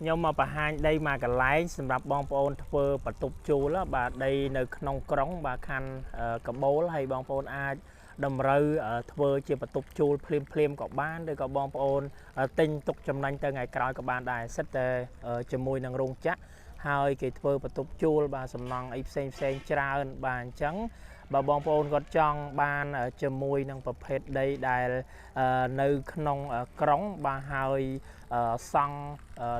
ខ្ញុំមកបង្ហាញដីមួយកន្លែងសម្រាប់បងប្អូនធ្វើបន្ទប់ជួលបាទដីនៅក្នុងក្រុងបាទខណ្ឌកបូលហើយបងប្អូនអាចតម្រូវធ្វើជាបន្ទប់ជួលភ្លាមភ្លាមក៏បានឬក៏បងប្អូនទិញទុកចំណេញទៅថ្ងៃក្រោយក៏បានដែរសិតតែជាមួយនឹងរោងចក្រហើយគេធ្វើបន្ទប់ជួលបាទសំណង់អីផ្សេងផ្សេងច្រើនបាទអញ្ចឹងបើបងប្អូនគាត់ចង់បានជាមួយនឹងប្រភេទដីដែលនៅក្នុងក្រុងបាទហើយសង់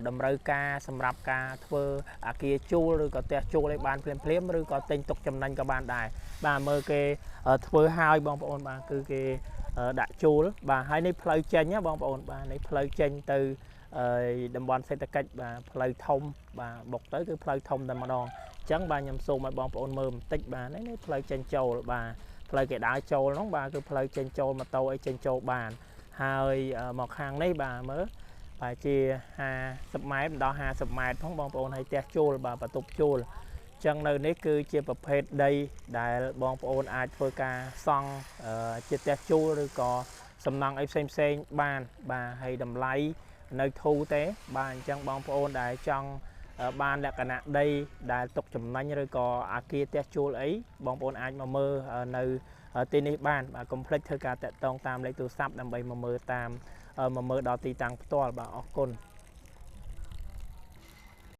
តម្រូវការសម្រាប់ការធ្វើអាគារជួលឬក៏ផ្ទះជួលឲ្យបានភ្លាមភ្លាមឬក៏ទិញទុកចំណេញក៏បានដែរបាទមើលគេធ្វើហើយបងប្អូនបាទគឺគេដាក់ជួលបាទហើយនេះផ្លូវចេញណាបងប្អូនបាទនេះផ្លូវចេញទៅតំបន់សេដ្ឋកិច្ចបាទផ្លូវធំបាទបុកទៅគឺផ្លូវធំតែម្ដងអញ្ចឹងបាទខ្ញុំសូមឲ្យបងប្អូនមើលបន្តិចបាទនេះផ្លូវចេញចូលបាទផ្លូវគេដើរចូលហ្នឹងបាទគឺផ្លូវចេញចូលម៉ូតូអីចេញចូលបានហើយមកខាងនេះបាទមើលបាទជា50ម៉ែត្រមិនដល់50ម៉ែត្រផងបងប្អូនហើយផ្ទះជួលបាទបន្ទប់ជួលអញ្ចឹងនៅនេះគឺជាប្រភេទដីដែលបងប្អូនអាចធ្វើការសង់ជាផ្ទះជួលឬក៏សំណង់អីផ្សេងផ្សេងបានបាទហើយតម្លៃនៅធូរទេបាទអញ្ចឹងបងប្អូនដែលចង់បានលក្ខណៈដីដែលទុកចំណេញឬក៏អាគារផ្ទះជួលអីបងប្អូនអាចមកមើលនៅទីនេះបានបាទកុំភ្លេចធ្វើការតាក់ទងតាមលេខទូរស័ព្ទដើម្បីមកមើលតាមមកមើលដល់ទីតាំងផ្ទាល់បាទអរគុណ។